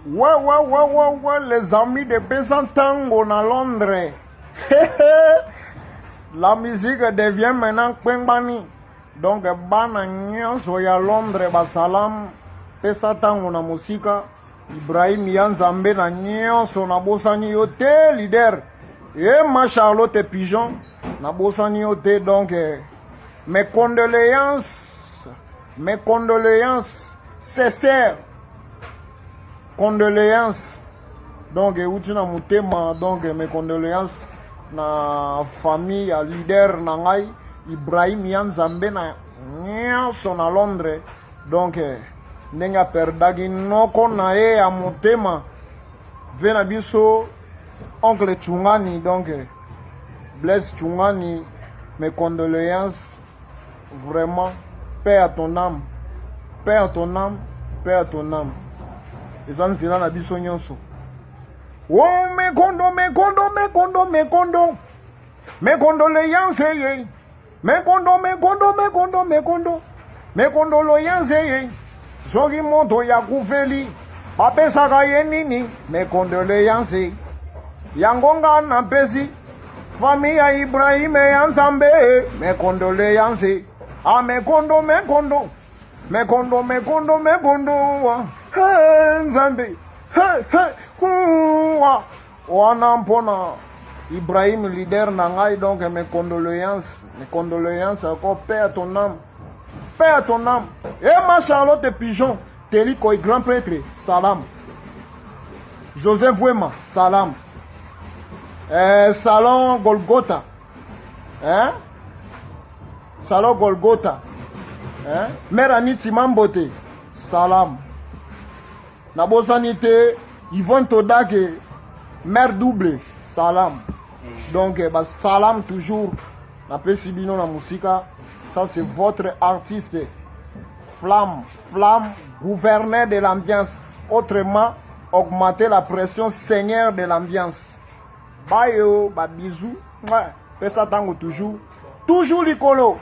Ouais, ouais, ouais, ouais, ouais, les amis de Pesa Tango na Londres. La musique devient maintenant Kpengbani. Donc, bana nyonso ya Londres basalam Pesa Tango na mosika. Ibrahim ya Nzambe na nyonso nabosani yo te leader. Et ma Charlotte Pigeon nabosani yo te donc mes condoléances, mes condoléances sincères. Condoléances donc euti na motema donc mes condoléances na famille ya leader na ngai Ibrahim ya Nzambe na nyonso na Londres donc ndenge aperdaki noko na ye ya motema ve na biso oncle Chungani donc Blaise Chungani, mes condoléances vraiment, paix à ton âme, paix à ton âme, paix à ton âme. Eza nzela na biso nyonso. Oh, mes condo, mes condo, mes condo, mes condo, mes condoléances, ye. Mes condo, mes condo, mes condo, mes condo, mes condoléances, ye. Soki moto ya kufeli bapesaka ye nini? Mes condoléances. Yango nga napesi famille ya Ibrahim ya Nzambe mes condoléances. Ah, mes condo, mes condo, mes condo, mes condo, mes condo. Hey, Nzambe. Hey, hey, kuwa. Wana mpona Ibrahim leader na ngai donc mes condoléances, mes condoléances encore, paix à ton âme. Paix à ton âme. Et ma Charlotte Pigeon, Teliko grand prêtre, salam. Joseph Wema, salam. Salon Golgotha. Hein? Salon Golgotha. Hein? Mère Aniti Mambote, salam. Nabosani te Yvonne Todake, mère double, salam. Donc bah, salam toujours. Napesi bino na musika. Ça c'est votre artiste. Flamme, flamme, gouverneur de l'ambiance. Autrement, augmenter la pression, seigneur de l'ambiance. Bayo, ba bisous. Ouais, pesa tango toujours. Toujours likolo.